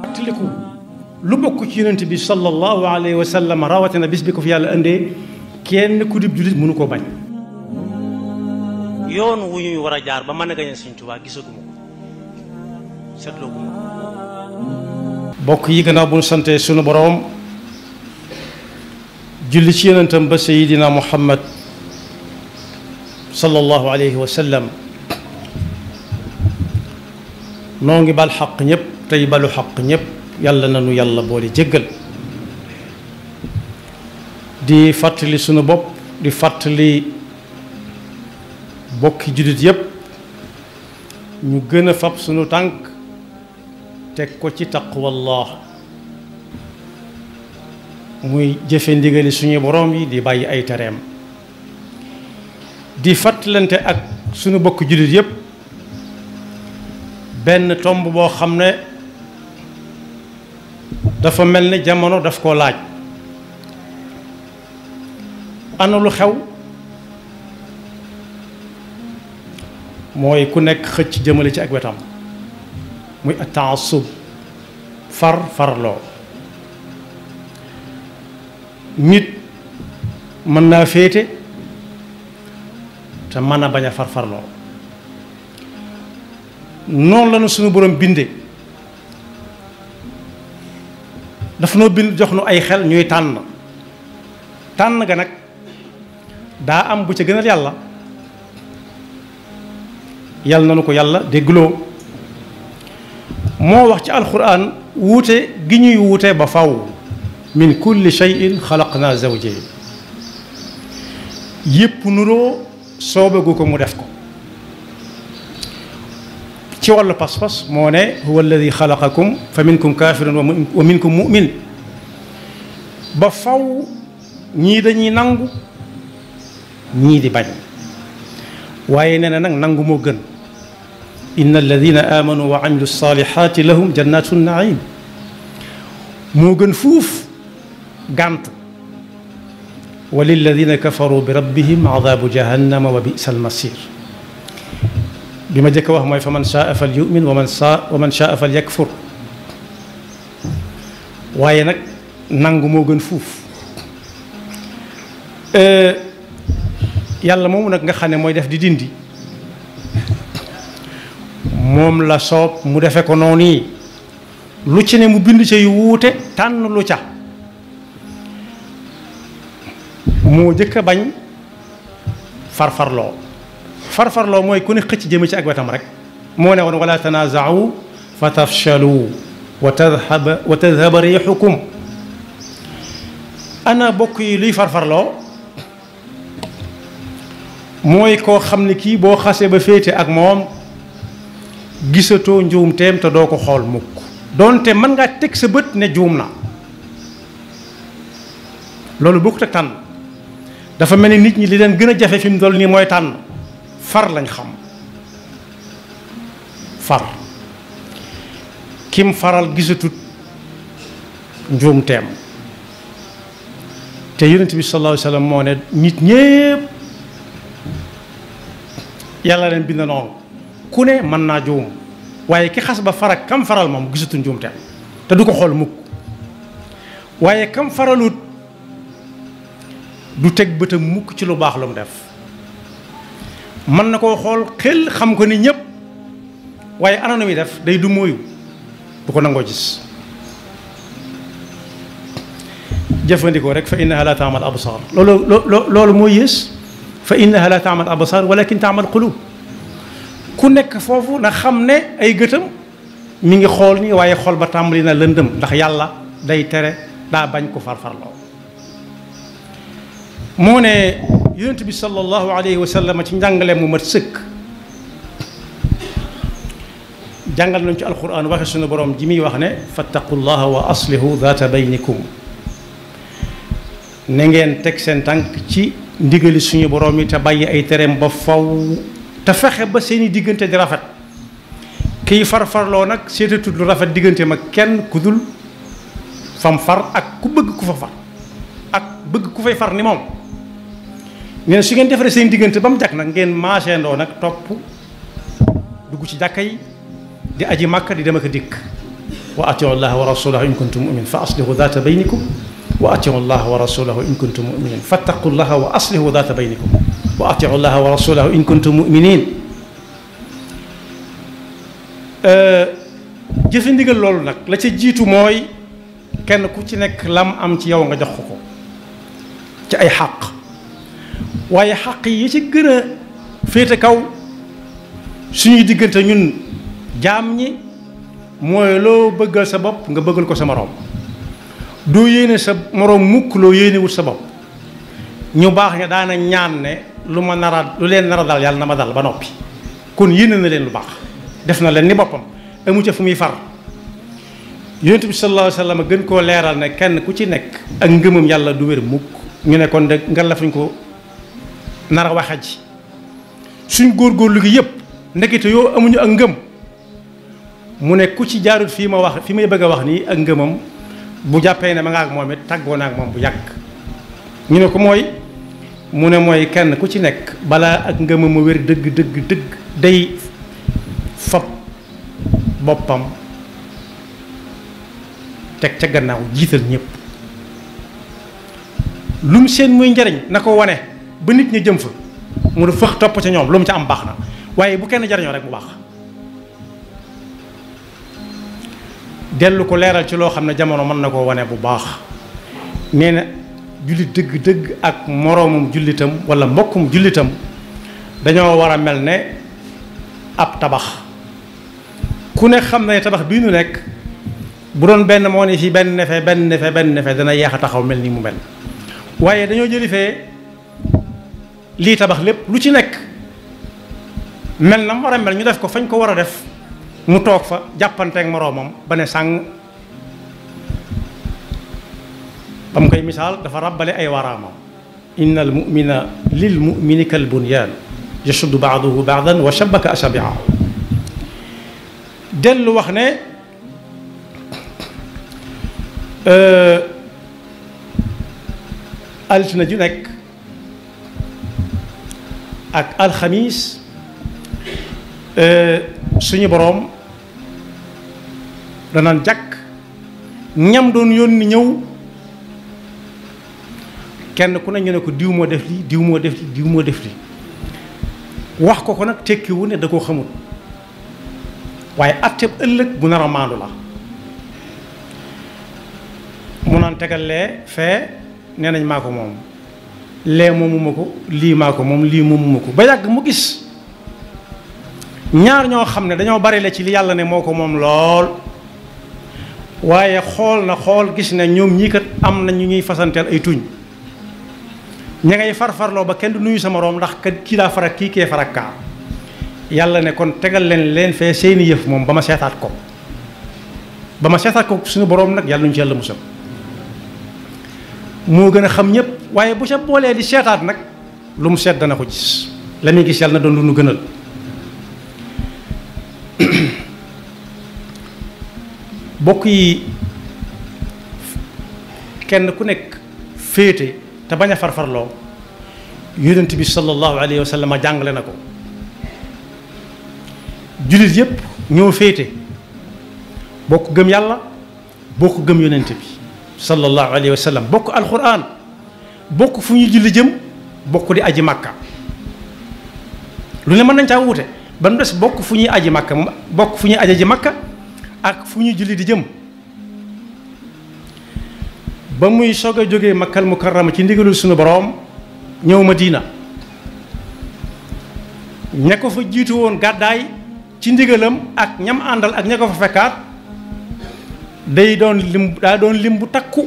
fàttaliku lu bokk ci yonent bi sallallahu alayhi wa sallam rawatina bis bi ko fi yàlla indee kenn ku dib jullit mënu koo bañ. yoon wu ñuy war a jaar ba mën a gañe Sëñ Tuubaa gisaguma ko seetlooguma ko. bokk yi gannaaw bu ñu santee sunu boroom julli ci yonentam ba Seydina Muhammad sallallahu alayhi wa sallam noo ngi bal xaq ñëpp tey balu xaq ñëpp yàlla na nu yàlla boole jéggal di fàttali sunu bopp di fàttali bokki jullit yëpp ñu gën a fab sunu tànk teg ko ci taqwallah muy jëfe ndigali suñu boroom yi di bàyyi ay tereem di fàttalante ak sunu bokki jullit yëpp benn tomb boo xam ne dafa mel ne jamono daf koo laaj ana lu xew mooy ku nekk xëcc jëmale ci ak wetam muy at-ta'assub farloo nit mën naa féete te mën a bañ a farloo noonu la nu suñu borom binde daf noo bind jox nu ay xel ñuy tànn ga nag daa am bu ca gënal yàlla yàlla nanu ko yàlla déggloo moo wax ci alquran wuute gi ñuy wuute ba faw min kulli shay'in xalaqna zawjayn yépp nuroo soobagu ko mu def ko ci wàllu pas-pas moo ne huwa alladi xalaqakum fa minkum kaafirun wa minkum mu'min ba faw ñii dañuy nangu ñii di bañ waaye nee na nag nangu moo gën inna alladina amanu wa amilu salihati lahum jannatu naim moo gën fuuf gàntu wa lilladina kafaru bi rabbihim adabu jahannama wa bisa almasir bi ma jëkk wax mooy fa man shaa fal yumin wa man shaa fal yakfur waaye nag nangu moo gën fuuf yàlla moomu nag nga xam ne mooy def di dindi moom la soob mu defe ko noonu yi lu ci ne mu bind ca yu wuute tànn lu ca moo jëkk a bañ farfarloo mooy ku ne xëcc jëme ci ak wetam rek moo ne woon wala tanaaza'u fa tafshalu wa tadhaba riixukum ana bokk yi luy farfarloo mooy koo xam ne kii boo xasee ba féete ak moom gisatoo njuumteem te doo ko xool mukk doonte mën ngaa teg sa bët ne juum na loolu bokkut ak tànn dafa mel ni nit ñi li leen gën a jafe fi mu toll nii mooy tànn far lañ xam far kim faral gisatut njuumteem te yonent bi sallallahu alayhi wa sallam moo ne nit ñépp yàlla leen bind noonu ku ne mën naa juum waaye ki xas ba farak kam faral moom gisatu njuumteem te du ko xool mukk waaye kam faralut du teg bëtam mukk ci lu baax lu mu def mën na koo xool xel xam ko ni ñépp waaye ana nu muy def day du mooyu du ko nangoo gis jëfandikoo rek fa innaha la taamal absar loolu moo yées fa innaha la taamal absar walakin taamal qulub ku nekk foofu na xam ne ay gëtam mi ngi xool nii waaye xool ba tàmbali na lëndëm ndax yàlla day tere daa bañ ko farfarloo moo ne yonent bi sallallahu alayhi wa sallam ci njàngale mu mat sëkk jàngal nañu ci alquran waxe suñu borom ji muy wax ne fattaqullaha wa aslihu daata baynikum na ngeen teg seen tànk ci ndigali suñu borom yi te bàyyi ay tereem ba faw te fexe ba seeni diggante di rafet kiy farfarloo nag seetatut lu rafet diggante ma kenn ku dul fam far ak ku bëgg ku fa far ak bëgg ku fay far ni moom nee na su ngeen defaree seen diggante ba mu jag nag ngeen maaseendoo nag topp dugg ci jàkka yi di aji màkka di dem ak a dikk wa atiu llaha wa rasulahu in kuntum muminin fa aslihu data baynikum wa atiu llaha wa rasulahu in kuntum muminin fattaqu llaha wa aslihu data baynikum wa atiu llaha wa rasulahu in kuntum muminin. jëfe ndigal loolu nag la ca jiitu mooy kenn ku ci nekk lam am ci yow nga jox ko ci ay xàq, waaye xàq yi ci gën a féete kaw suñuy diggante ñun jaam ñi mooy loo bëggal sa bopp nga bëggal ko sa moroom. doo yéene sa moroom mukk loo yéenewut sa bopp. ñu baax ña daana ñaan ne lu leen nar a dal yàlla na ma dal ba noppi, kon yéene na leen lu baax, def na leen ni boppam, amu ca fu muy far. yonent bi sallallahu alayhi wa sallam gën koo leeral ne kenn ku ci nekk ak ngëmam yàlla du wér mukk. ñu ne kon de nga la fuñ ko nar a waxe ji suñ góorgóorlu gi yëpp ndekete yoo amuñu ak ngëm. mu ne ku ci jaarut fii ma wax fi may bëgg a wax nii ak ngëmam bu jàppee ne ma nga ak moom it tàggoo na ak moom bu yàgg. ñu ne ko mooy mu ne mooy kenn ku ci nekk balaa ak ngëmam ma wér dëgg dëgg dëgg day fab boppam teg ca gannaaw jiital ñëpp. lu mu seen muy njariñ na ko wane ba nit ñi jëm fa mu ne fëx topp ca ñoom lu mu ca am baax na, waaye bu kenn jariñoo rek mu baax. dellu ko leeral ci loo xam ne jamono mën na koo wane bu baax. nee na jullit dëgg-dëgg ak moroomum jullitam wala mbokkum jullitam dañoo war a mel ne ab tabax. ku ne xam ne tabax bii nu nekk bu doon benn moo ne fii benn nefe benn nefe benn nefe dana yeex a taxaw mel ni mu mel. waaye dañoo jëli fee lii tabax lépp lu ci nekk mel na mu war a mel ñu def ko fañ ko war a def mu toog fa jàppanteeg moroomam ba ne sàng. ba mu koy misaal dafa ràbbale ay waraamam. inna al mumina lil mumini kal bunyaan yashuddu baaduhu baadan wa shabaka asabiaahu. dellu wax ne altine ju nekk ak alxamiis suñu boroom danaan jàkk ñam doon yónni ñëw kenn ku ne ñu ne ko diw moo def lii diw moo def lii diw moo def lii wax ko ko nag tekkiwu ne da koo xamul, waaye atteb ëllëg bu nar a maandu la. mu naan tegal lee fee nee nañ maa ko moom, lee moomuma ko, lii maa ko moom, lii moomuma ko, ba yàgg mu gis ñaar ñoo xam ne dañoo bari la ci li yàlla ne moo ko moom lool, waaye xool na xool gis ne ñoom ñii kat am na ñu ñuy fasanteel ay tuñ. ña ngay farfarloo ba kenn du nuyu sa moroom ndax kat kii daa farak kii kee farak kaa. yàlla ne kon tegal leen fee seeni yëf moom ba ma seetaat ko. ba ma seetaat ko suñu boroom nag yàlla ñu ci yàlla musal. moo gën a xam ñëpp, waaye bu ca boolee di seetaat nag lu mu seet dana ko gis la muy gis yàlla na doon lu nu gënal. bokk yi kenn ku nekk féete te bañ a farfarloo yonent bi sallallahu alayhi wa sallam jàngale na ko. jullit yépp ñoo féete bokk gëm yàlla bokk gëm yonent bi sallallahu alayhi wa sallam, bokk alquran, bokk fu ñuy julli jëm, bokk di aji màkka. lu ne mën nañ caa wuute ba mu des bokk fu ñuy aji màkka, bokk fu ñuy aji ji màkka ak fu ñuy julli di jëm. ba muy soog a jógee makkal mukarrama ci ndigalul suñu boroom ñëw Madina, ña ko fa jiitu woon gàddaay ci ndigalam ak ñam àndal ak ña ko fa fekkaat daa doon lim bu takku.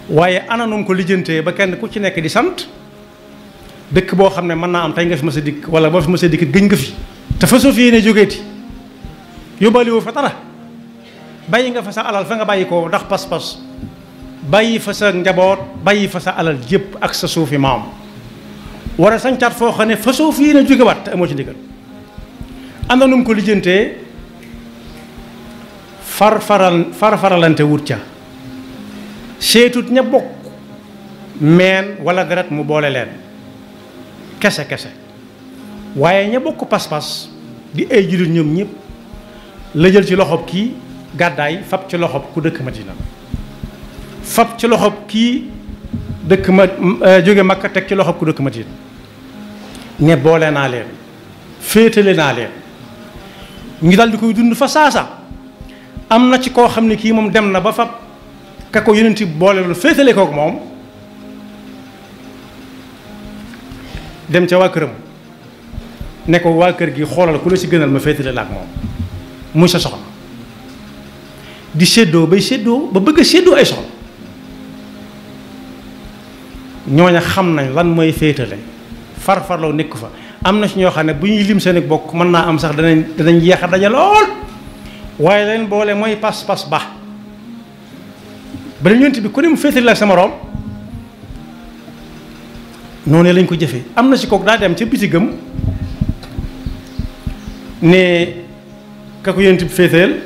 waaye ananum ko lijjantee ba kenn ku ci nekk di sant dëkk boo xam ne mën naa am tey nga fi mës a dikk wala boo fi mës a dikk gëñ nga fi te fa soo fi yéene jógeeti yóbbaale woo fa dara, bàyyi nga fa sa alal fa nga bàyyi ko ndax pas-pas, bàyyi fa sa njaboot, bàyyi fa sa alal jépp ak sa suufi maam, war a sancaat foo xam ne fa soo fi yéene jógewaat te amoo ci ndigal. ananum ko lijjantee farfaralante wut ca, seetut ña bokk meen wala deret mu boole leen kese kese, waaye ña bokk pas-pas di ay jullit ñoom ñëpp la jël ci loxob kii gàddaay fab ci loxob ku dëkk Madina fab ci loxob kii dëkk ma jóge Makka teg ci loxob ku dëkk Madina ne boole naa leen féetale naa leen ñu dal di koy dund fa saasa am na ci koo xam ne kii moom dem na ba fab ka ko yonent bi boole lu féetale kook moom dem ca waa këram ne ko waa kër gi xoolal ku la ci gënal ma féetale la ak moom muy sa soxna di séddoo bay séddoo ba bëgg a séddoo ay soxla ñooña xam nañ lan mooy féetale farfarloo nekk fa am na ci ñoo xam ne bu ñuy lim seen bokk mën naa am sax danañ yeex a daje lool waaye leen boole mooy pas-pas ba bala ñeent bi ku ne mu féetale ak sama morom noonu lañ ko jëfee am na ci kook daa dem ca bitigam ne ka ko yonent bi féeteel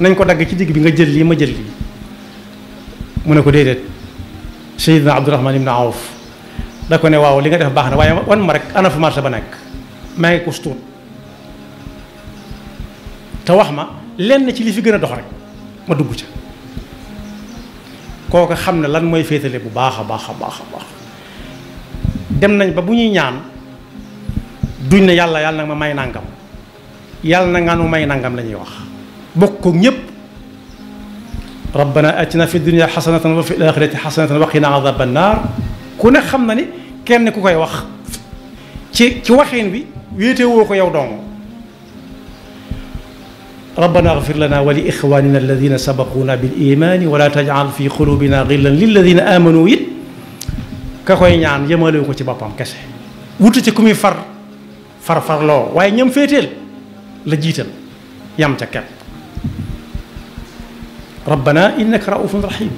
nañ ko dagg ci digg bi nga jël lii ma jël lii mu ne ko déedéet Seydina Abdourahman ibn Awf da ko ne waaw li nga def baax na waaye wan ma rek ana fu marché ba nekk maa ngi ko stuut te wax ma lenn ci li fi gën a dox rek ma dugg ca kooku xam ne lan mooy féetale bu baax a baax a baax a baax dem nañ ba bu ñuy ñaan duñ ne yàlla yàlla nag ma may nangam yàlla na nga nu may nangam la ñuy wax bokk ko ñépp rabbana atina fi dunya xasanatan wa fi alaxirati xasanatan wa qina adaba annar ku ne xam na ni kenn ku koy wax ci waxin bi wéete woo ko yow dong rabbana agfir lana wa li ixwanina alladina sabaquna bil imani wala tajal fi qulubina gillan lilladina amanu it ka koy ñaan yëmalewu ko ci boppam kese wutu ci ku muy farfarloo waaye ñam féeteel la jiital yam ca kepp rabbana innaka raufun rahim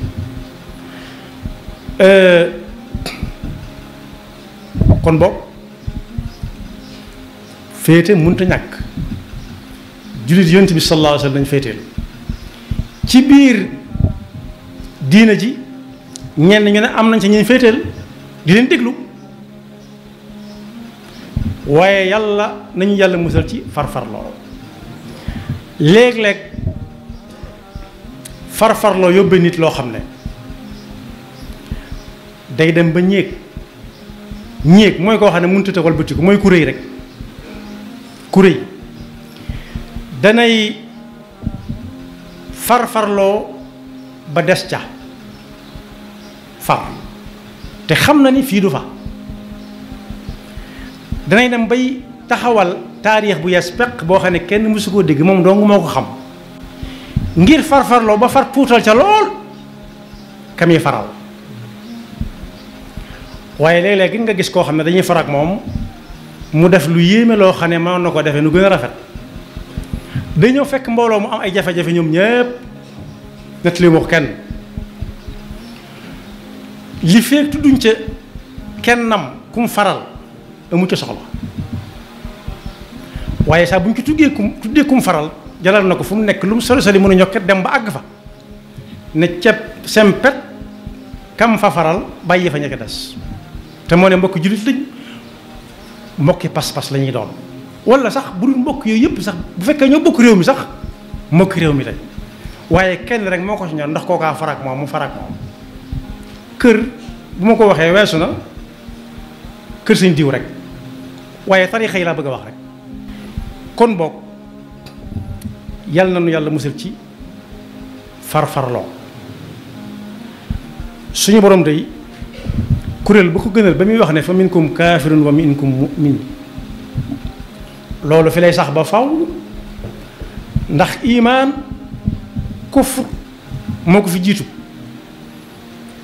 kon boog féete mënta ñàkk jullit yonent bi sallallahu alayhi wa sallam dañ féeteel ci biir diina ji ñenn ñu ne am nañ ci ñuy féeteel di leen déglu waaye yàlla nañu yàlla musal ci farfarloo léeg-léeg farfarloo yóbbee nit loo xam ne day dem ba ñéeg mooy koo xam ne mënut a tëwal bëtiku mooy ku rëy rek ku rëy danay farfarloo ba des ca far te xam na ni fii du fa danay dem bay taxawal taarix bu yees peq boo xam ne kenn mësu koo dégg moom dong moo ko xam ngir farfarloo ba far tuutal ca lool kam yi faral waaye léeg-léeg nga gis koo xam ne dañuy far ak moom mu def lu yéeme loo xam ne mën na ko defee nu gën a rafet dañoo fekk mbooloo mu am ay jafe-jafe ñoom ñépp net li wax kenn li feek tudduñ ca kennam kum faral amu ca soxla waaye saa bu ñu ko tuddee kum faral jalal na ko fu mu nekk lu mu soli soli mën a ñokket dem ba àgg fa ne ceeb sempet kam fa faral bàyyi fa ñekk des te moo ne mbokki jullit lañ mbokki pas-pas la ñuy doon wala sax bu dul mbokk yooyu yëpp sax bu fekkee ñoo bokk réew mi sax mbokki réew mi lañ waaye kenn rek moo ko ci ñor ndax kookaa farak moom mu farak moom kër bu ma ko waxee weesu na kër sañ diw rek waaye tarixa yi laa bëgg a wax rek kon boog yàlla na nu yàlla musal ci farfarloo suñu borom day kuréel bu ko gënal ba muy wax ne fa minkum kaafirun wa minkum mu'min loolu fi lay sax ba faw ndax imaan kufr moo ko fi jiitu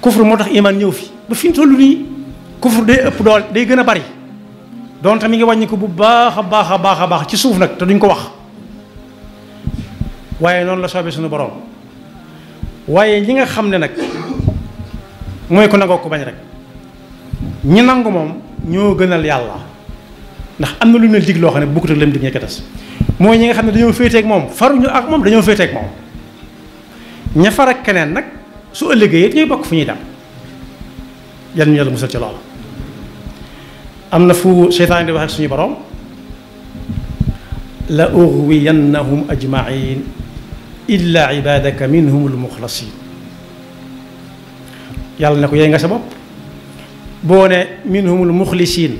kufr moo tax imaan ñëw fi ba fi ñu toll nii kufr day ëpp dool day gën a bari donte mi ngi wàññi ko bu baax a baax a baax a baax ci suuf nag te duñ ko wax waaye noonu la soobee suñu borom waaye ñi nga xam ne nag mooy ko nangoo ko bañ rek ñi nangu moom ñoo gënal yàlla ndax am na lu ñu leen dig loo xam ne bokkut ak lam dig ñekk des mooy ñi nga xam ne dañoo féeteeg moom faruñu ak moom dañoo féeteeg moom ña far ak keneen nag su ëllëgee it ñooy bokk fu ñuy dem yal ñu yàlla musal ci loolu am na fu seytaan di wax ak suñu borom la ughwiyannahum ajmain illa ibadaka minhum almuxlasin yàlla ne ko yey nga sa bopp boo ne minhum almuxlisin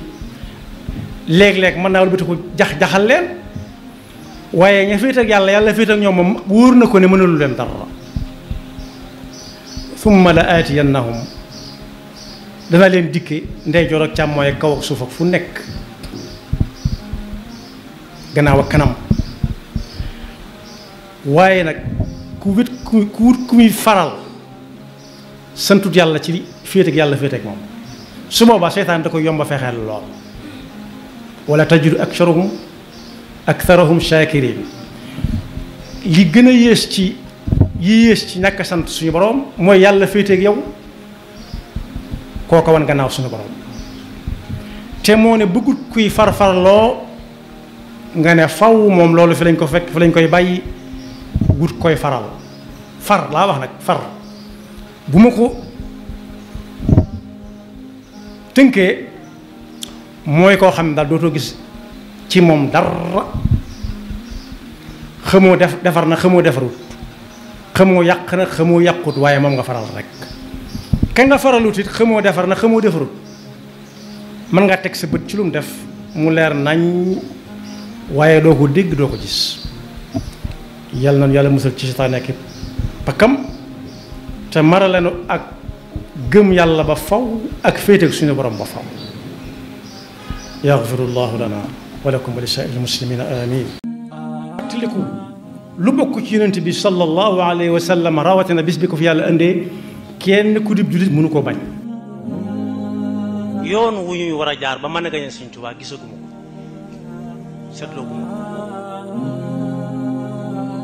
léeg-léeg mën naa wëlbati ko jaxal leen waaye ña féet ak yàlla yàlla féet ak ñoom moom wóor na ko ne mënalu leen dara summa la aatiyannahum dana leen dikke ndeyjoor ak càmmooy ak kaw ak suuf ak fu nekk gannaaw ak kanam waaye nag ku wut ku muy faral santut yàlla ci féet ak yàlla féet ak moom su boobaa seytaan da koy yomba fexeel lool wala tajidu aktharahum shakirin li gën a yées ci ñàkk sant suñu borom mooy yàlla féete ak yow kooko wan gannaaw suñu borom te moo ne bëggut kuy farfarloo nga ne faw moom loolu fi lañ ko fekk fi lañ koy bàyyi gut koy faral far laa wax nag far bu ma ko tënkee mooy koo xam ne daal dootoo gis ci moom dara xamoo defar na xamoo defarut xamoo yàq na xamoo yàqut waaye moom nga faral rek ka nga faralut it xamoo defar na xamoo defarut mën nga teg sa bët ci lu mu def mu leer nañ waaye doo ko dégg doo ko gis yàlla na yàlla musal ci seytaane ak pakkam te maralenu ak gëm yàlla ba faw ak féete ak suñu borom ba faw yaxfirullahu lana wa lakum wa li saa'iril muslimina amin tiliku lu bokk ci yonent bi sallallahu alayhi wa sallam rawatina bis bi ko fi yàlla indee kenn ku dib jullit mënu koo bañ yoon wu ñuy war a jaar ba mën a gañe Sëñ Tuubaa gisaguma ko seetloo guma ko